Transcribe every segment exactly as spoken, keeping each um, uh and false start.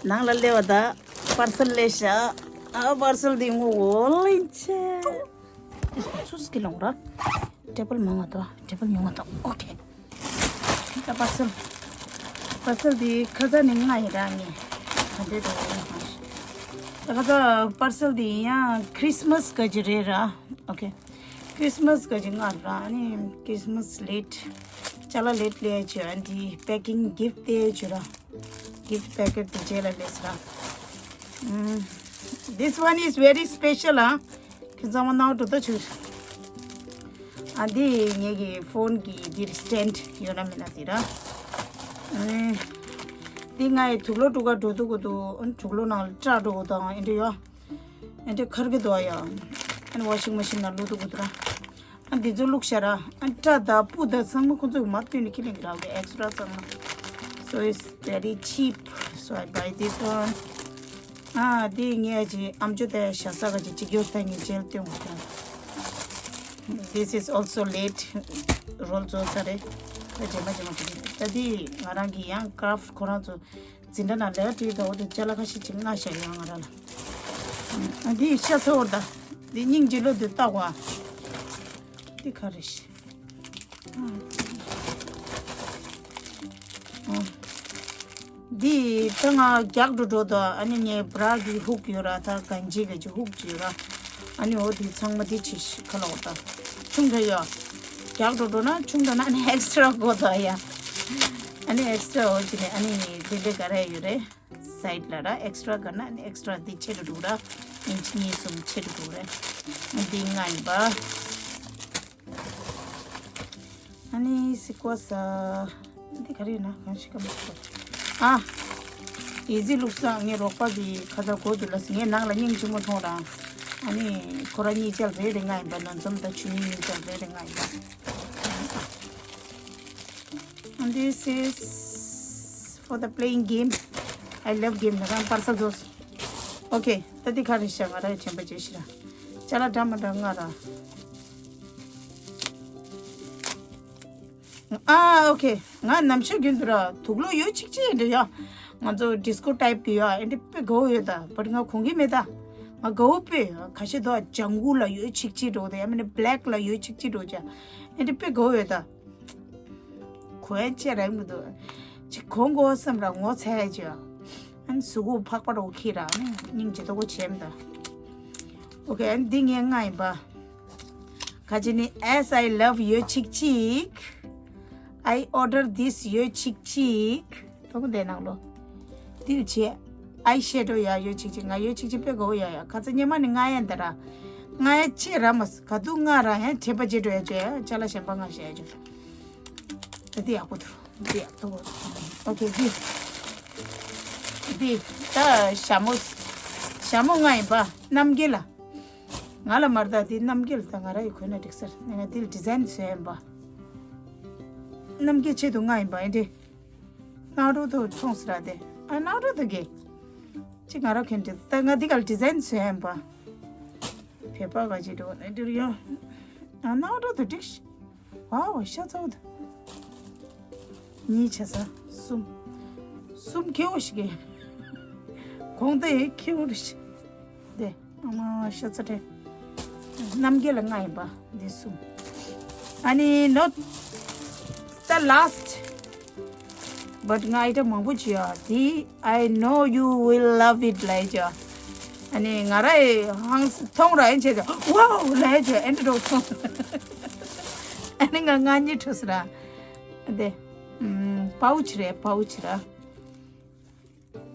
ནང་ལ་སླེབས་པ་ད་པར་སེལ་སླེབས་ཤག་ཨ་པར་སེལ་འདི་ངོ་བོ་ལིན་ཆེ། ཨིས་ཚུ་སི་ཀི་ལོང་ར། ཊེ་བལ་མང་ང་དོ་ཊེ་བལ་ཉུང་ང་དོ། ཨོ་ཁེ། ད་པར་སེལ། པར་སེལ་འདི་ཁ་ཚ་ནི་ང་ཡི་ར་ངེ། ག་འདྲེ་དོ་ཡིན་ཧ། ད་ཁ་ཚ་པར་སེལ་འདི་ཡང་ཁྲིས་མས་ག་ཅི་རེད་ར། ཨོ་ཁེ། ཁྲིས་མས་ག་ཅི་ང་ར་ནི་ཁྲིས་མས་ལེཊ། ཅ་ལག་ལེཊ་ལེ་ཅི་ཨན་འདི་པེ་ཀིང་གིཕ་ཊི་ལེ་ཅི་ར། གིཕ་ཊི་པེ་ཀེཊ་དེ་རྗེས་ལ་སླེབས་ར། ཨུམ། This one is very special, ཨ། ཁྱེད་ཚང་མ་ནང་འགྲོ་ད་ཆུ། ཨ་འདི་ངེད་ཀྱི་ཕོན་གྱི་འདིར་སི་ཊེན་ཌི་ཡོད་ན་མེད་ན་དེ་ར། ཨེ། འདི་ང་ཡི་དུག་ལོག་དཀྲུག་ག་འགྲོ་འདུག་གོ་འདུག་ཨ་དུག་ལོག་ནང་ལ་སྐྲ་འགྲོ་གོ་དང་ཨེ་འདྲ་ཡོད། ཨེ་འདྲ་ཁར་གི་འདུག་ཨ་ཡ། ཨ་ནི་ཝ་ཤིང་མ་ཤིན་ནང་བླུག་འདུག་གོ་འདུག་ར། ཨ་འདི་ཚོ་བླུགས་ཤ་ར། ཨ་སྐྲ་དང་སྤུ་དང་ཚང་མ་ཁོ་ཚོས་མར་བཏོན་ནས་ཁྱེར་ལེན་གི་ར་གི་ཨེག་སི་ཊ་ར་ཚང་མ། So it's very cheap. So I buy this one. ཨ་འདི་ངས་ཅི་ཨམ་ཅོག་དེ་ཞྭ་ས་ག་ཅི་ཅིག་ཡོད་ད་ངས་ཇེལ་སྟོན་གོ་ད། This is also late. རོལ་རྫོགས་ས་རེད། ད་རྗེས་མ་རྗེས་མ་ཅིག་ད་འདི་ང་རང་གི་ཡང་ཀ་རབ་ཁོ་རང་ཚོ། འཛིན་གྲྭ་ནང་ལས་ཀ་བྲིས་དང་འོ་དེ་ཅ་ལག་ཁ་ཤས་ཅིག་མངགས་བཞག་ཡོད་ང་རང་ལ། ཨ་འདི་ཤ་ཚ་བོར་ད། འདི་སྙིང་རྗེ་ལོ་འདི་བཏགས་བ། འདི་ག་རེ་ཤི། ཨ། འདི་ད་ང་རྒྱག་འགྲོ་འགྲོ་དང་ཨ་ནི་ངའི་བྷ་ར་གི་ཧུག་ཡོད་ར་ད་གན་ཇི་ག་ཅི་ཧུག་ཅི་ཡོད་ར། ཨ་ནི་འོ་དེ་ཚང་མ་འདི་ཆི་ཤི་ཁ་ལོག་ད། ཆུང་དྲགས་ཡོད། རྒྱག་འགྲོ་འགྲོ་ན་ཆུང་དྲགས་ན་ཨ་ནི་ཨེག་སི་ཊ་ར་དགོས་ད་ཡ། ཨ་ནི་ཨེག་སི་ཊ་ར་འོ་ཅི་ནས་ཨ་ནི་དེ་འདྲ་ག་རེ་ཡོད་རེད། སའིཌ་ལ་ར་ཨེག་སི་ཊ་ར་ག་ན་ཨེག་སི་ཊ་ར་འདི་ཆེ་རུ་འགྲོ་ར། ཨིན་ཅི་གཉིས་གསུམ་ཆེ་རུ་འགྲོ་ར། འདི་ལྔ་ཡིན་པ། ཨ་ནི་སི་ཀོ་ས། འདི་ག་རེ་ཡིན་ན་གང་ཞིག་ག་མ་ཤེས། ཨ། ཨི་ཟི་ལུགས་ས་ངའི་རོགས་པ་གི་ཁ་ཚ་གོ་དུ་ལ་ངའི་ནང་ལ་སྙིང་རྗེ་མོ་མཐོང་ར། ཨ་ནི་ཁོ་ར་གཉིས་ཆར་རེ་རེ་ལྔ་ཡིན་པ་ན་འཛོམས་དང་ཆུ་གཉིས་གཉིས་ཆར་རེ་རེ་ལྔ་ཡིན་པ། And this is for the playing game. I love game. ང་རང་པར་ས་ཟོས། Okay, ད་འདི་ག་རེ་ཤག་ང་རང་དྲན་པ་བརྗེད་ཤི་ར། ཅ་ལག་འདྲ་མ་འདྲ་ལྔ་ར། ཨ་okay. ང་ནམ་ཞག་རྒྱུན་དུ་ར་དུག་ལོག་ཡོད་ཅིག་ཅིག་འདྲ་ཡ། ང་ཚོ་ཌི་སི་ཀོ་ཊའིབ་གི་ཡ་ཨེ་འདྲ་དཔེ་དགའ་བོ་ཡོད་ད། བཊ་ང་གོན་གི་མེད་ད། ང་དགའ་བོ་དཔེ་ཡོད། ཁ་ཤས་དོ་ལྗང་གུ་ལ་ཡོད་ཅིག་ཅིག་འགྲོ་ད་ཡ་མིན་ན་བྷེ་ལེག་ལ་ཡོད་ཅིག་ཅིག་འགྲོ་ཅ། ཨེ་འདྲ་དཔེ་དགའ་བོ་ཡོད་ད། གོན་ཅེས་རང་མི་འདུག་ཅིག་གོན་དགོས་བསམ་ར་ངོ་ཚ་ཡ་ཅིག་ཨན་གཟུགས་པོ་ཕག་པ་རོ་ཁྱི་ར་ནི་སྙིང་རྗེ་ཏོག་པོ་བྱེད་མི་ད། Okay, ཨན་འདི་ངའི་ལྔ་ཡིན་པ། ཁ་ཅིག་ནི་As I love you ཅིག་ཅིག I order this you ཅིག་ཅིག་ཏོག་པོ་འདི་ནང་ལོ། འདི་བྱེད། ཨའི་ཤེ་ཌོ་ཡ་ཡོད་ཅིག་ཅིག་ང་ཡོད་ཅིག་ཅིག་དཔེ་གོ་ཡ་ཡ་ཁ་ཚ་སྙེ་མ་ནི་ང་ཡ་འདི་ར། ང་ཡ་ཅེ་ར་མ་སི་ག་དུ་ང་ར་ཡ་དྲན་པ་ཅེ་འགྲོ་ཡ་ཅེ་ཡ་ཅ་ལ་གཞན་པ་ང་ཤེ་ཡ་ཅེ། ད་འདི་ཡག་པོ་འདུག་འདི་ཡག་པོ་འདུག Okay, འདི། འདི་ད་ཞྭ་མོ། ཞྭ་མོ་ང་ཡིན་པ་རྣམ་རྒྱལ་ལ། ང་ལ་མར་ད་འདི་རྣམ་རྒྱལ་ད་ང་ར་ཡི་གོན་ན་འགྲིག་ཟེར་ང་འདི་ལ་ཌི་ཛའིན་བཟོས་ཡིན་པ། རྣམ་རྒྱལ་ཆེད་དུ་ང་ཡིན་པ་ཨེ་འདྲེ། ནག་རོ་དུ་མཐོང་སི་ར་དེ། ཨ་ནག་རོ་དུ་གེ། ཅི་ང་ར་ཁེན་ཏེ་ད་ང་འདི་ག་ལ་ཌི་ཛའིན་བཟོས་ཡིན་པ། བེ་པ་ག་ཅི་འགྲོ་ནས་འདིར་ཡོང་། ཨ་ནག་རོ་དུ་འགྲིག་ཤི། ཝའོ་ཤ་ཚ་བོ་དུ། གཉིས་ཆ་ས་གསུམ། གསུམ་ཁེ་བོ་ཞིག་གེ། གོང་ད་ཡེ་ཁེ་བོ་རུ་ཤི། དེ། ཨ་མ་ཤ་ཚ་དྲན། རྣམ་རྒྱལ་ལ་ལྔ་ཡིན་པ་འདི་གསུམ། ཨ་ནི་not the last but ང་ཨི་ཏྲ་མང་པོ་བྱེད་ཡ་འདི། I know you will love it ལ་ཡི་ཅ། ཨ་ནི་ང་ར་ཡི་ཧང་མཐོང་ར་ཡིན་བྱེད་ཅ་ཝའོ་ལ་ཡི་ཅ་ཨེ་འདྲ་འགྲོ་སོང་། ཨ་ནི་ང་ང་གཉིས་ཁྲོ་སི་ར། དེ། པའུ་ཆི་རེད་པའུ་ཆི་ར།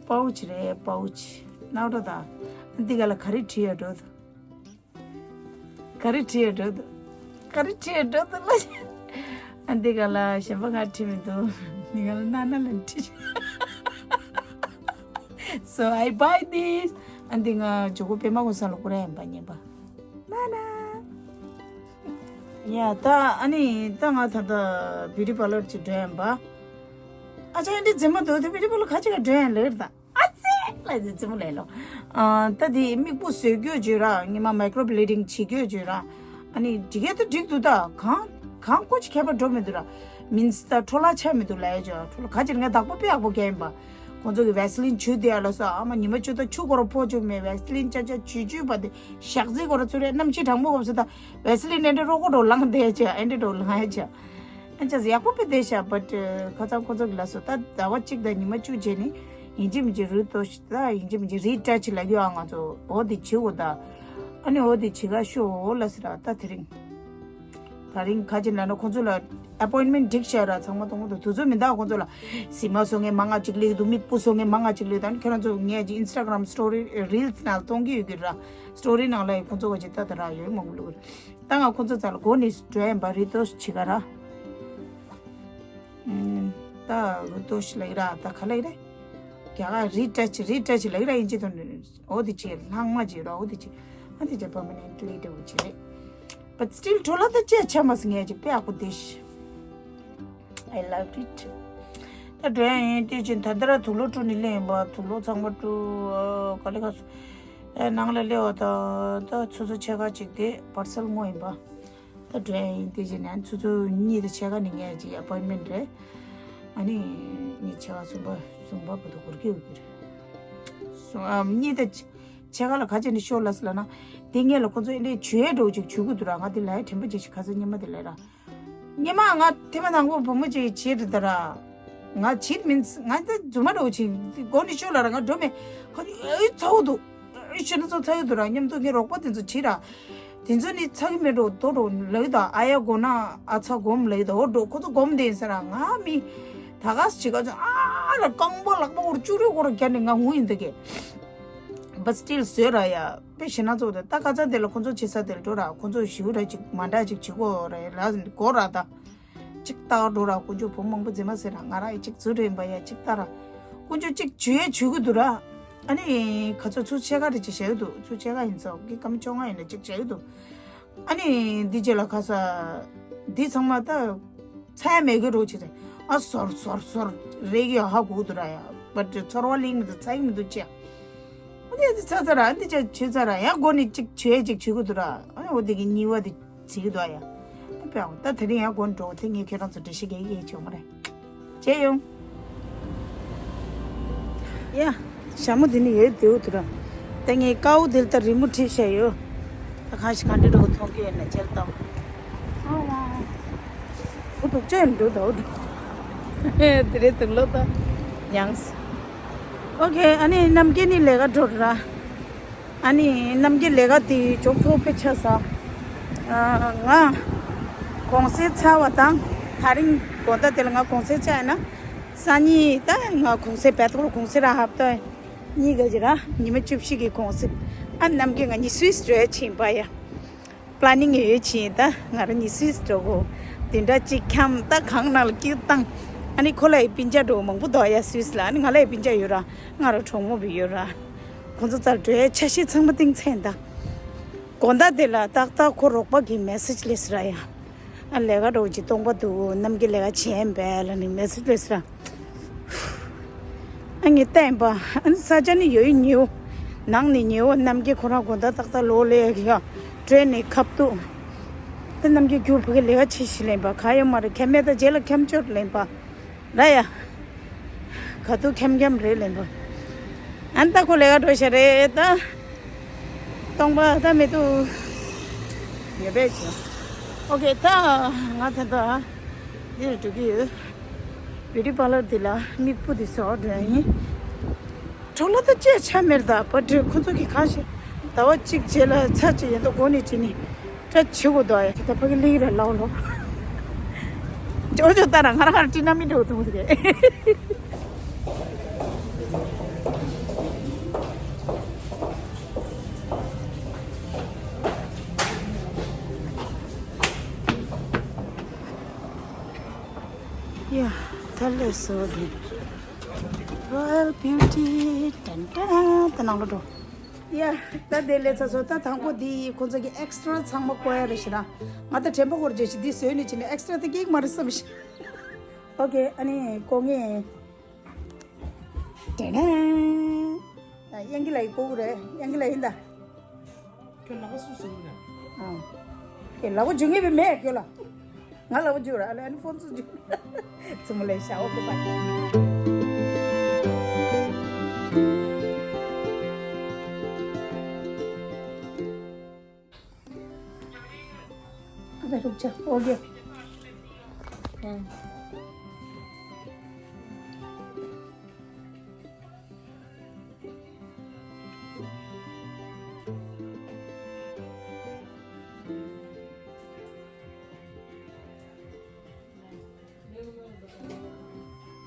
པའུ་ཆི་རེད་པའུ་ཆི། ནག་རོ་ད། འདི་ག་ལ་ག་རེ་བྲིས་ཡ་འགྲོ་ད། ག་རེ་བྲིས་ཡ་འགྲོ་ད། ག་རེ་བྲིས་ཡ་འགྲོ་ད་ལ། འདི་ག་ལ་གཞན་པ་ང་བྲིས་མི་འདུག་འདི་ག་ལ་ན་ན་ལ་བྲིས། So I buy this. འདི་ང་ཇོ་གོ་པེ་མ་གོ་ས་ལ་ཀུ་ར་ཡན་པ་ཉན་པ། ན་ན། ཡ་ད་ཨ་ནི་ད་ང་ད་ལྟ་བིའུ་ཊི་པར་ལར་ཅིག་འགྲོ་ཡིན་པ། ཨ་ཅག་འདི་རྫི་མ་འདུག་དེ་བིའུ་ཊི་པར་ལར་ཁ་ཅིག་ལ་འགྲོ་ཡིན་ལེར་ད། ཨ་ཙི་ལ་རྫི་མ་ལས་ལོ། ཨ་ད་དེ་མིག་སྤུ་བཟོས་རྒྱུ་བརྗོད་ར་ཉི་མ་མའི་ཀྲོ་བི་ལེ་ཌིང་བྱེད་རྒྱུ་བརྗོད་ར། ཨ་ནི་འགྲིག་གི་ད་འགྲིག་འདུག་ད་གང་གང་ཀོ་ཅིག་ཁྱད་པར་འགྲོ་མི་འདུག་ར། མིན་སི་ད་འཕྲོ་བརླག་ཆགས་མི་འདུག་ལ་ཡ་ཅོ་འཕྲོ་བརླག་ག་ཅིག་ངས་བདག་པོ་དཔེ་ཡག་པོ་རྒྱག་ཡིན་པ། ཁོང་ཚོ་གི་ཝེ་སི་ལིན་བྱུག་དེ་ཡ་ལ་སོ་ཨ་མ་ཉི་མ་བཅུ་དང་ཆུ་སྐོར་ཕོ་བཅུག་མེད། ཝེ་སི་ལིན་ཅ་ཅ་བྱུག་བྱུག་པ་དེ་ཞག་ཚིག་སྐོར་ཚུར་རེ་གནམ་གཤིས་གྲང་མོ་བབས་སོ་ད་ཝེ་སི་ལིན་ཨེ་འདྲ་རོ་ཀོ་རོ་ལངས་བསྡད་ཡ་ཆ་ཨེ་འདྲ་རོ་ལངས་ཡ་ཆ། ཨ་ཅག་ཡག་པོ་དཔེ་བསྡད་ཤག་བཊ་ཁ་ཚང་ཁོ་ཚོ་གི་ལ་སོ་ད་ཟླ་བ་གཅིག་དང་ཉི་མ་བཅུ་རྗེས་ནི་ཡིན་གཅིག་མིན་གཅིག་རུ་ཏོ་ཤི་ད་ཡིན་གཅིག་མིན་གཅིག་རི་ཊ་ཆི་ལ་གི་ཨ་ང་ཚོ་འོ་དེ་བྱེད་དགོས་ད། ཨ་ནི་འོ་དེ་བྱེད་ག་ཤོག་འོ་ལ་སི་ར་ད་དེ་རིང་། ད་རིང་ཁ་ཅིག་ལ་ན་ཁོ་ཚོ་ལ་ཨ་པོ་ཡིན་མེན་ཊི་འགྲིག་ཤག་ར་ཚང་མ་གཏོང་གི་འདུག་དུས་ཚོད་མི་འདུག་ཁོ་ཚོ་ལ་སི་མ་བཟོ་མཁན་མང་ང་གཅིག་སླེབས་འདུག་མིག་སྤུ་བཟོ་མཁན་མང་ང་གཅིག་སླེབས་འདུག་ཨ་ནི་ཁྱེད་རང་ཚོ་ངས་ཀྱི་ཨིན་སི་ཊ་གྷ་རམ་སི་ཊོ་རི་རིལ་སི་ནང་གཏོང་གི་ཡོད་ཀྱི་ར་སི་ཊོ་རི་ནང་ལ་ཡི་ཁོ་ཚོ་ག་ཅིག་ད་ད་ར་ཡོད་མང་པོ་ལུག་ད་ང་ཁོ་ཚོ་ཚ་ལ་གོ་ནི་འགྲོ་ཡིན་པ་རི་ཏོ་ཆི་ག་ར། ཨུམ། ད་རུ་ཏོ་ཤི་ལ་ཡི་ར་ད་ག་ལ་ཡི་ར། རྒྱ་གར་རི་ཊ་ཆི་རི་ཊ་ཆི་ལ་ཡི་ར་ཡིན་ཅི་དོན་འོ་དེ་ཆི་ལྷག་མ་ཆི་ར་འོ་དེ་ཆི་ཨ་དེ་ཆི་པར་མ་ནེན་ཊི་ལི་འདྲ་བོ་ཆི་རེད། But still འགྲོ་ལ་ད་ཅི་ཆ་མ་སི་ངས་ཆི་དཔེ་ཡག་པོ་དེ་ཤི། I loved it. ད་འགྲོ་ཡ་ཡིན་དེ་ཆི་ད་ད་ར་དུག་ལོག་འགྲོ་ནི་ལེན་པ་དུག་ལོག་ཚང་མ་འགྲོ་ག་ལེ་ག་སོ། ཨེ་ནང་ལ་སླེབས་པ་དང་ད་ཆུ་ཚོད་ཕྱེད་ཀ་ཅིག་དེ་པར་སལ་སྔོ་ཡིན་པ། ད་འགྲོ་ཡ་ཡིན་དེ་བཞིན་ནས་ཆུ་ཚོད་གཉིས་དང་ཕྱེད་ཀ་ནས་ངས་ཅིག་ཨ་པོ་ཡིན་མེན་ཊི་རེད། ཨ་ནི་གཉིས་ཕྱེད་ཀ་གསུམ་པ་གསུམ་པ་བར་དུ་འགོར་གྱི་ཡོད་ཀྱི་རེད། གཉིས་དང་ཕྱེད་ཀ་ལ་ག་ཅི་ནས་ཤོར་ལ་སི་ལ་ན། དེ་ངས་ལ་ཁོ་ཚོ་ཨེ་འདྲའི་བྱོས་འགྲོ་ཅིག་བྱོས་གི་འདུག་ར་ང་དེ་ལ་ཡ་དྲན་པ་ཅིག་ཤིག་ཁ་སང་ཉི་མ་དེ་ལ་ར། ཉི་མ་ང་ཐེངས་མ་དང་པོ་བུ་མོ་ཅིག་བྱེད་དུ་དར། ང་བྱེད་མིན་ང་ཚོ་རྫུན་མ་འདྲ་བོ་ཅིག་སྒོ་ནས་ཤོད་ལ་ར་ང་འགྲོ་མེད་ཁ་ཨེ་ཚ་བོ་འདུག་ཨེ་ཤི་ན་ཚོ་ཚ་གི་འདུག་ར་སྙམ་དུ་ངའི་རོགས་པ་དེ་ཚོ་བྱེད་ར། དེ་ཚོ་ནི་ཚ་གི་མེད་འགྲོ་དོ་འགྲོ་ལག་དང་ཨ་ཡ་དགོ་ན་ཨ་ཚ་སྒོམ་ལག་དང་འོ་འགྲོ་ཁོ་ཚོ་སྒོམ་དེ་ཡིན་ས་ར་ང་མི་ད་ག་ཟེ་ཅིག་ག་ཚོ་ཨ་ར་རྐང་པ་ལག་པ་འོར་བཅུ་རེ་འོར་རྒྱ་ནི་ང་ངུ་ཡིན་འདུག་གས། But still བཟོས་ར་ཡ། དཔེ་ཞེ་ན་ཚོགས་དེ་ད་ཁ་ཚ་དེ་ལ་ཁོ་ཚོ་བྱེད་ས་དེ་ལ་འགྲོ་ར་ཁོ་ཚོ་ཞིའུ་ར་ཅིག་མ་འདྲ་ཅིག་བྱེད་གོ་ར་ལ་གོ་ར་ད། ཅིག་ལྟ་འགྲོ་ར་དཀོན་མཆོག་བུ་མང་པོ་མཛེས་མ་ཟེར་ར་ང་ར་ཡི་ཅིག་ཚུར་རེན་པ་ཡ་ཅིག་ལྟ་ར། དཀོན་མཆོག་ཅིག་བྱོས་བྱོས་གི་འདུག་ར། ཨ་ནི་ཁ་ཚོ་ཚུར་ཕྱེད་ཀ་རེ་ཅིག་བྱས་གི་འདུག་ཚུར་ཕྱེད་ཀ་ཡིན་ཚོགས་ཀྱི་སྐར་མ་བཅོ་ལྔ་ཡིན་ན་ཅིག་བྱས་གི་འདུག་ཨ་ནི་འདི་རྗེས་ལ་ཁ་ས། འདི་ཚང་མ་ད། ཚ་ཡ་མེད་གི་རོ་ཆི་རེད། ཨ་སོར་སོར་སོར་རེ་གི་ཧ་གོ་འདུག་ར་ཡ། བ་ཏྲི་ཚོར་བ་ལིང་མི་འདུག་ཚ་ཡི་མི་འདུག་ཅི། ཨ་འདི་འདི་ཚ་ཚ་ར་འདི་ཅ་ཆི་ཚ་ར་ཡ་སྒོ་ནི་ཅིག་ཆུ་ཡ་ཅིག་ཆུ་གི་འདུག་ར། ཨ་འོ་འདི་གི་ཉི་བ་འདི་ཚི་གི་འདུག་ཡ། ཨ་པའོ་ད་དེ་རིང་ཡ་སྒོ་ནི་འགྲོ་དེ་ངས་ཁྱེད་རང་ཚོ་འདྲི་ཤི་གེ་ཡེ་ཆོག་མ་རེད། བྱས་ཡོང་། ཡ། ཞྭ་མོ་འདི་ནི་ཡོད་དེའུ་དུ་ར། ད་ངས་ཀའུ་དེ་ལ་ད་རི་མོ་བྲིས་བཞག་ཡོད། ད་གང་ཞིག་ག་འདྲ་འགྲོ་མཐོང་གི་ཡོད་ན་ཁྱེར་ལྟ། ཨ་ཝ། བུ་དུག་ཅན་འགྲོ་དའུ་འགྲོ། དེ་རེད་དུག་ལོ་ད། ཡངས། ཨོ་ཁེ་ཨ་ནི་རྣམ་རྒྱལ་ནི་ལས་ཀ་འགྲོ་ར། ཨ་ནི་རྣམ་རྒྱལ་ལས་ཀ་དེ་ཅོག་ཚོགས་དཔེ་ཆ་ས། ང་གུང་སེང་ཚར་བ་དང་ད་རིང་དགོང་དག་དེ་ལ་ང་གུང་སེང་ཆགས་ཡིན་ན་སང་ཉིན་ད་ང་གུང་སེང་བལ་ཐོར་གུང་སེང་ར་ཧབ་ཏ་གཉིས་ཀ་ཅི་ར་ཉི་མ་བཅུ་བཞི་གི་གུང་སེང་ཨ་རྣམ་རྒྱལ་ང་གཉིས་སུས་རེད་ཕྱིན་པ་ཡ། པ་ལ་ནིང་ཡོད་ཕྱིན་ད་ང་རང་གཉིས་སུས་འགྲོ་གོ་དེ་འདྲ་གཅིག་འཁྱམ་ད་གང་ན་ལ་སྐྱིད་བཏང་ཨ་ནི་ཁོ་ལ་ཡི་སྤུན་ཀྱག་འགྲོ་མང་པོ་འདུག་ཡ་སུས་ལ་ཨ་ནི་ང་ལ་ཡི་སྤུན་ཀྱག་ཡོད་ར་ང་ར་གྲོགས་མོ་བི་ཡོད་ར། ཁོང་ཚོ་རྩར་འགྲོའི་ཆ་ཤས་ཚང་མ་གཏིང་ཚན་ད། དགོང་དག་དེ་ལ་ཏག་ཏག་ཁོ་རོགས་པ་གི་མེ་སེ་ཇི་སླེབས་ར་ཡ། ཨ་ལས་ཀ་རོགས་ཀྱི་སྟོང་པ་འདུག་རྣམ་རྒྱལ་ལས་ཀ་བྱེད་ཡན་པས་ལ་ནི་མེ་སེ་ཇི་སླེབས་ར། ཨ་ངས་བལྟས་ཡིན་པ་ཨ་ནི་ས་ཆ་ནི་ཡོད་ཡིན་ཉེའུ། ནང་ནས་ཉེའུ་རྣམ་རྒྱལ་ཁོ་རང་དགོང་དག་ཏག་ཏག་ལོག་ལས་ཡ་གི་ཡ་བྲོས་ནས་ཁབ་ཏུ། ད་རྣམ་རྒྱལ་རྒྱུ་ཕ་གི་ལས་ཀ་བྱེད་ཤི་ལེན་པ་ག་ཡོད་མ་རེད་ཁ་མེད་ད་རྗེས་ལ་ཁྱམ་ཆོར་ལེན་པ། ར་ཡ། ག་དུ་ཁྱམ་ཁྱམ་རེད་ལེན་པ། ཨན་ད་ཁོ་ལས་ཀ་འགྲོ་ཤ་རེད་ད། སྟོང་པ་ད་མེད་དུ། ཡོད་པས་ཀྱི། ཨོ་ཁེ་ད་ང་ད་ད། འདིར་འགྲོ་གི་ཡོད། བིའུ་ཊི་པར་ལར་འདི་ལ་མིག་སྤུ་འདི་སོགས་འགྲོ་ཡིན། གྲོགས་ལ་ད་ཅེས་ཆ་མེར་ད་པ་འདྲེ་ཁོ་ཚོ་གི་གང་ཞིག་ཟླ་བ་གཅིག་རྗེས་ལ་ཚ་ཅིག་ཡིན་ད་སྒོ་ནས་ཅི་ནི། ད་བྱེད་དགོས་དོ་ཡ་ད་ཕ་གི་ལིག་ར་ལའོ་ལོ། ཅོ་ཅོ་ལྟ་ར་ང་ར་ང་ར་ཏི་ན་མི་འགྲོ་ཐུང་ཟེར། ཡ་ད་ལས་སོ་དེ། Royal Beauty ཏན་ཏན་ཏན་ནང་ལོ་འགྲོ། ཡ། ད་དེ་ལས་ཚ་སོ་ད་དང་པོ་འདི་ཁོ་ཚོ་གི་ཨེག་སི་ཊ་ར་ཚང་མ་བཀོད་ཡ་རེད་ཤི་ར། ང་ད་དྲན་པ་སྐོར་རྗེས་ཤི་འདི་བཟོས་ནས་ཕྱིན་ནས་ཨེག་སི་ཊ་ར་དེ་སྐྱེག་མ་རེད་བསམ་ཤི། ཨོ་ཁེ་ཨ་ནི་ཀོ་ངེ། དེ་ནས། ཡང་གི་ལ་ཡི་ཀོ་གུ་རེད་ཡང་གི་ལ་ཡིན་ད། ཁྱོད་ལག་པ་སུ་སུ་ཡིན་ན། ཨ། ཁྱོད་ལག་པ་འཇུ་ངེས་པའི་མེད་ཁྱོད་ལ། ང་ལ་བ་འཇུ་ར་ཨ་ལ་ཨ་ནི་ཕོན་ཚུ་འཇུ། ཙུ་མོ་ལེ་ཤ་ཨོ་ཁེ་པ། ཅག་ཨོ་ཀེ།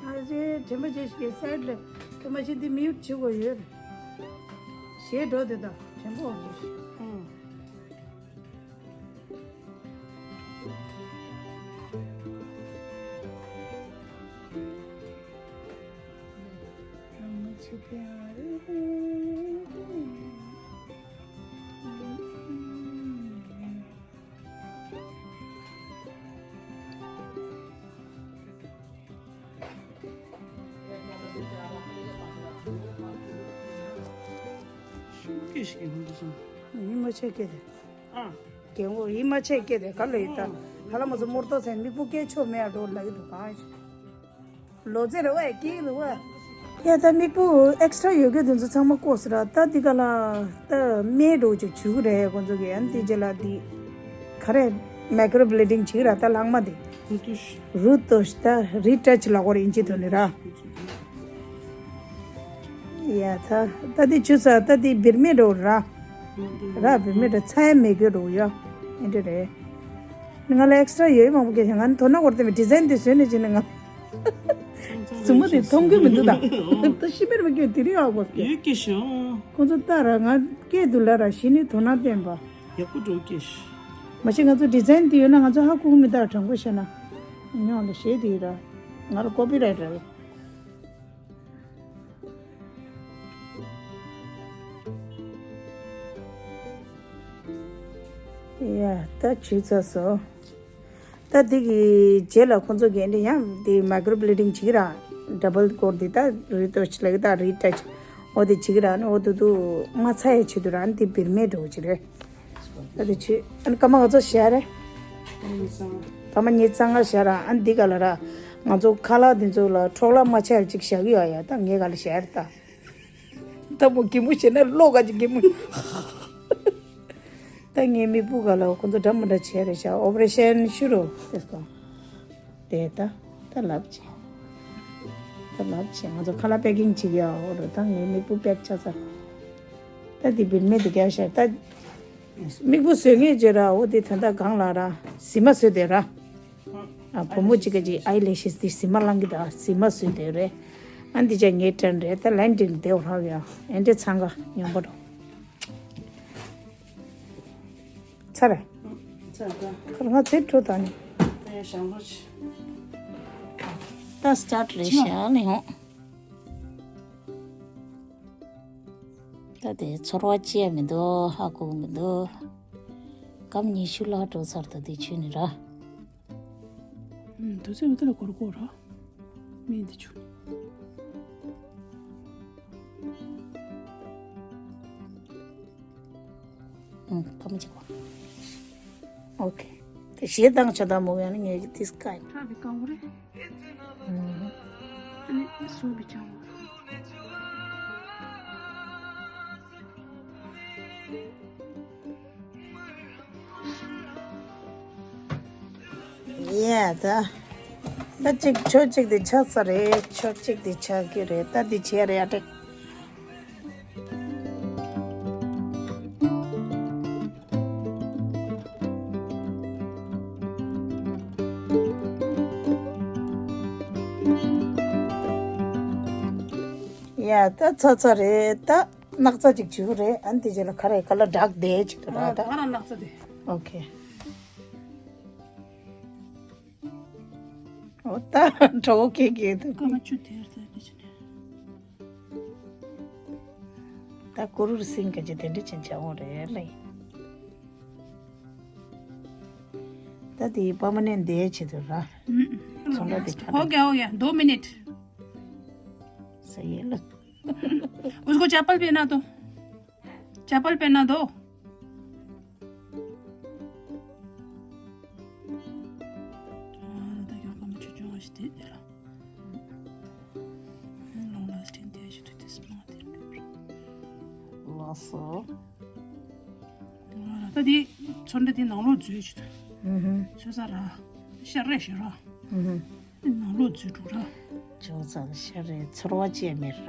ཨ་ཙི། དྲན་པ་བྱེད་ཤིག་གི་སའིཌ་ལ་ཁ་མ་ཤི་འདི་མིའུཊ་བྱེད་དགོས་ཡོད། ཞེས་འགྲོ་དེ་དང་དྲན་པ་འོང་ཤིག་ཤུགས་ཀྱིས་ཤིག་ཧུན་དུ་སོང་། ཡིད་མ་ཆེས་སྐད་དེ། ཨ། རྒན་གོག་ཡིད་མ་ཆེས་སྐད་དེ་ག་ལ་ཡིན་ད། ཧ་ལམ་མ་སོ་མོར་ཏོ་ཚན་མིག་པོ་སྐད་ཆོག་མེད་འགྲོ་ལ་ཡི་དུ་གང་ཞིག་ལོ་ཙེ་རེ་བ་ཡ་སྐྱིད་ལུ་བ། ཡ་ད་མིག་པོ་ཨེག་སི་ཊ་ར་ཡོད་གི་དུ་ཚོ་ཚང་མ་བཀོག་སི་ར་ད་འདི་ག་ལ་ད་སྨན་འགྲོ་ཅིག་བྱུག་རེད་ཁོང་ཚོ་གི་ཨ་འདི་རྗེས་ལ་འདི་ག་རེ་མའི་ཀྲོ་བི་ལི་ཌིང་བྱིག་ར་ད་ལྷག་མ་འདི་རུ་ཏོ་ཤི་ད་རི་ཊ་ཆི་ལ་གོ་རེ་ཨིན་ཇི་ཐོན་ནི་ར། ཡ་ད་ད་འདི་ཆུ་ས་ད་འདི་བིར་མེ་འགྲོ་ར། ར་བིར་མེ་འགྲོ་ཚ་ཡ་མེ་གི་འགྲོ་ཡ་ཨེ་འདྲ་རེད། ང་ལ་ཨེག་སི་ཊ་ར་ཡོད་མང་པོ་སྐྱེས་ཤག་ང་ནི་དོ་སྣང་བོར་བསྟན་པའི་ཌི་ཛའིན་དེ་བཟོས་ནས་བྱས་ནས་ང་། མཛུབ་མོ་དེ་མཐོང་གི་མི་འདུག་ད། ད་ཤི་མེར་མི་སྐྱོན་དེ་རིང་ཨ་གོ་སྐྱེ། ཡོད་སྐྱེས་ཤག་ཁོང་ཚོ་ལྟ་ར་ང་སྐད་དུ་ལ་ར་ཤི་ནི་དོ་སྣང་བསྟན་པ། ཡག་པོ་འགྲོ་སྐྱེས་ཤག་མ་གཞི་ང་ཚོ་ཌི་ཛའིན་དེ་ཡོད་ན་ང་ཚོ་ཧ་གོ་གི་མི་འདུག་དྲང་པོ་བཤད་ན། ཉོ་ལ་ཞེས་དེ་ཡོད་ར། ང་ལ་ཀོ་པི་རའིཊ་རེད། ཡ་ད་བྱུག་ཚར་སོང་། ད་འདི་གི་རྗེས་ལ་ཁོང་ཚོ་གི་འདི་ཡང་འདི་མའི་ཀྲོ་བི་ལི་ཌིང་བྱེད་ཀྱི་ར། ཌབ་བལ་ཀོཊ་འདི་ད་རི་ཏོ་ཆི་ལ་གི་ད་རི་ཊ་ཆི་འོ་དེ་བྱེད་ཀྱི་ར་ནི་འོ་དུ་དུ་མ་ཚ་ཡ་ཆེད་དུ་ར་ཨ་ནི་འདི་བིར་མེ་འགྲོ་གི་རེད། ད་དེ་ཆུ་ཨ་ནི་སྐར་མ་ང་ཚོ་བཞག་རེད། སྐར་མ་ཉི་ཤུ་རྩ་ལྔ་བཞག་ར་ཨ་ནི་འདི་ག་ལ་ར་ང་ཚོ་ཁ་ལག་འདི་ཚོ་ལ་འཕྲོག་བརླག་མ་ཆགས་ཡ་ཅིག་བཞག་གི་ཡོད་ཡ་ད་ངས་ག་ལ་བཞག་རེད་ད། ད་མོ་གད་མོ་བྱས་ན་བློ་ག་ཅིག་གད་མོ། ད་ངའི་མིག་སྤུ་ག་ལ་ཁོ་ཚོ་འདྲ་མི་འདྲ་བྱས་རེད་ཤག་ཨོ་པ་རེ་ཤན་ཤུ་རུ་དེ་སྐོ། དེ་ད་ད་ལབ་ཅིག་ད་ལབ་ཅིག་ང་ཚོ་ཁ་ལག་པེ་ཀིང་བྱེད་ཀྱི་ཡ་འོ་རུ་ད་ངའི་མིག་སྤུ་པེག་ཆགས་ཚར། ད་དེ་བིར་མེ་དེ་རྒྱག་ཤག་ད། མིག་སྤུ་བཟོས་ངེས་བྱས་ར་འོ་དེ་ད་ད་གང་ལ་ར་ཟི་མ་བཟོས་དེ་ར། ཨ་བུ་མོ་གཅིག་ག་ཅིག་ཨའི་ལེ་ཤེས་དེ་ཟི་མ་བླང་གི་ད་ཟི་མ་བཟོས་དེ་རེད། ཨ་འདི་ཅག་ངའི་ཊརན་རེད་ད་ལན་ཏིང་དེ་འོ་རག་ཡ་ཨེ་འདྲ་ཚང་ག་ཉོན་པ་འགྲོ། ཚར་རེད། ཚར་ད། ཁར་ང་ཚེ་འགྲོ་ད་ནི། ད་ཡ་ཞང་ལོ་ཆེ། ད་སི་ཊར་ཊི་རེད་ཤག་ལེ་ཧོ། ད་དེ་ཚོར་བ་ཅི་ཡང་མི་འདུག་ཧ་གོ་མི་འདུག་སྐར་མ་ཉི་ཤུ་ལྷག་འགྲོ་ཚར་འདུག་དེ་ཆུ་ནི་ར། ཨུམ། དུས་ཚོད་འདི་ལ་འགོར་འགོར་ར། མི་འདི་ཆུ། ཨུམ། སྐར་མ་གཅིག་པ། ཨོ་ཁེ། དེ་གཞས་བཏང་ཆ་ད་མོ་ཡང་ནི་ངས་ཀྱི་ཏིས་ཀ་ཡིན། ཁྲ་བི་ཀང་གོ་རེད། ཨ་ནི་སུ་བི་ཅང་གོ། ཡ་ད། ད་གཅིག་ཆོས་གཅིག་དེ་ཆགས་ཚར་རེད། ཆོས་གཅིག་དེ་ཆགས་ཀྱི་རེད། ད་འདི་བྱས་རེད་ཨ་ཏེ། ཡ་ད་ཚར་ཚར་རེད་ད། སྣག་ཚ་ཅིག་བྱུག་རེད། ཨ་ནི་དེ་རྗེས་ལ་ཁ་རེ་ཁ་ལ་བྲག་བསྡད་བྱེད་དུ་ར་ད། ང་རང་སྣག་ཚ་དེ། ཨོ་ཁེ། ཨོ་ད་གྲོགས་ཁེ་ཁེ་དུ། སྐར་མ་བཅུ་དེར་དེ་འདྲ་བྱས་ནས། ད་ཀུ་རུར་སིང་ག་ཅི་དེ་འདྲ་ཅན་ཆ་འོང་རེད་ལེ། ད་དེ་པར་མ་ནེན་ཊི་བསྡད་བྱེད་དུ་ར། ཚོང་ར་དེ་ཁ། हो गया, हो गया, दो मिनट। सही है लो। उसको चप्पल पहना दो। चप्पल पहना दो। ལགས་སོ། ད་དེ་ཚོན་ཁྲ་དེ་ནང་ལོགས་འཛུལ་ཞིག་ད། ཨུ་ཧུམ། ཚོད་ས་ར། ཤ་རེ་ཞིག་ར། ཨུ་ཧུམ། ནང་ལོགས་འཛུལ་འགྲོ་ར། ཅུང་ཙམ་ཤ་རེ་ཚོར་བ་ཅན་མེད་ར།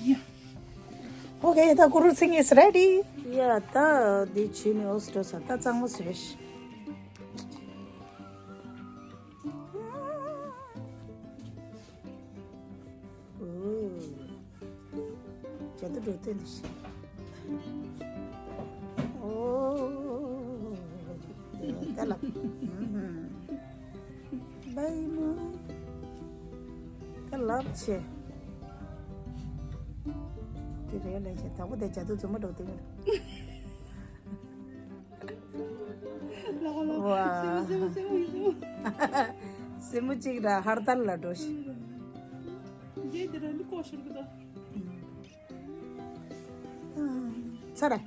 ཡ། ཨོ་ཁེ། ད་ཀུ་རུ་ཚིག་ངེས་རེ་ཌི། ཡ། ད་འདི་བྱས་ནས་ཨོ་སི་འགྲོ་ས། ད་གཙང་མ་བཟོས་ཤིག་ཨོ། ཇ་དུ་འགྲོ་སྟེ་འདི་ཤི། ཨོ། ད་ལབ། བའི་མོ། ད་ལབ་ཆེ། དེ་རེད་ལས་ཆེ། དང་པོ་དེ་ཇ་དུ་རྫུན་མ་འགྲོ་སྟེ་ཡོད། ལ་ལ་ལ། ཝ། སེམས་སེམས་སེམས་སེམས། སེམས་མོ་གཅིག་ར་ཧར་ཏལ་ལ་འགྲོ་ཤི། རྗེས་དེ་ར་ནི་ལྐོག་ཤོར་གི་ད། ཚར་ར།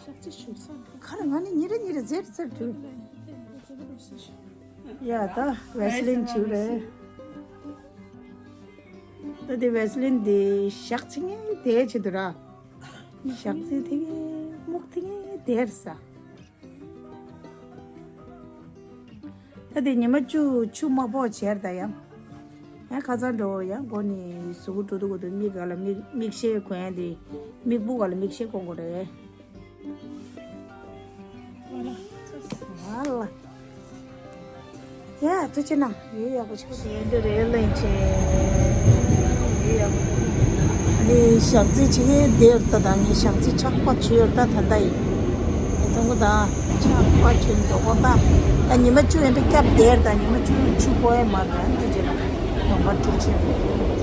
ཞག་ཅི་ཞུགས་ས། ཁ་ར་ང་ནི་ཉི་རེ་ཉི་རེ་ཟེར་ཟེར་དུས། ཡ་ད་བེ་སི་ལིན་བྱུག་རེད། ད་དེ་བེ་སི་ལིན་དེ་ཞག་ཚི་ངེ་དེ་བྱེད་དུ་ར། ཞག་ཚི་དེ་ངེ་སྨུག་དེ་ངེ་དེར་ས། ད་དེ་ཉི་མ་བཅུ་ཆུ་མ་ཕོག་བྱེར་ད་ཡང་། ཡང་ཁ་སང་འགྲོ་ཡང་སྒོ་ནས་གཟུགས་པོ་འགྲོ་དུ་གོ་དུ་མིག་ག་ལ་མིག་མིག་ཤེལ་གོན་ཡ་དེ་མིག་སྤུ་ག་ལ་མིག་ཤེལ་གོན་དགོས་རེད། ཨ་ལ། ཡ་ཐུགས་ཆེ་གནང་། ཡོད་ཡག་པོ་ཆགས་སོང་། ཡོད་འདི་རེད་ལན་ཆེ། ཡོད་ཡག་པོ། ཨ་ནི་ཞག་རྩི་བྱེད་མཁན་དེར་ད་ད་ངས་ཞག་རྩི་ཆག་པ་བྱོས་ཡོད་ད་ད་ད་ཡིན། ཨེ་ཚང་གོ་ད་ཆག་པ་བྱོས་འགྲོ་གོ་ད། ད་ཉི་མ་བཅུ་ཡན་པའི་སྐྱབས་དེར་ད་ཉི་མ་བཅུ་ཆུ་པོ་ཨེ་མ་ར་འདི་རྗེས་ལ་ནོང་པ་དྲུག་ཆེ་རེད།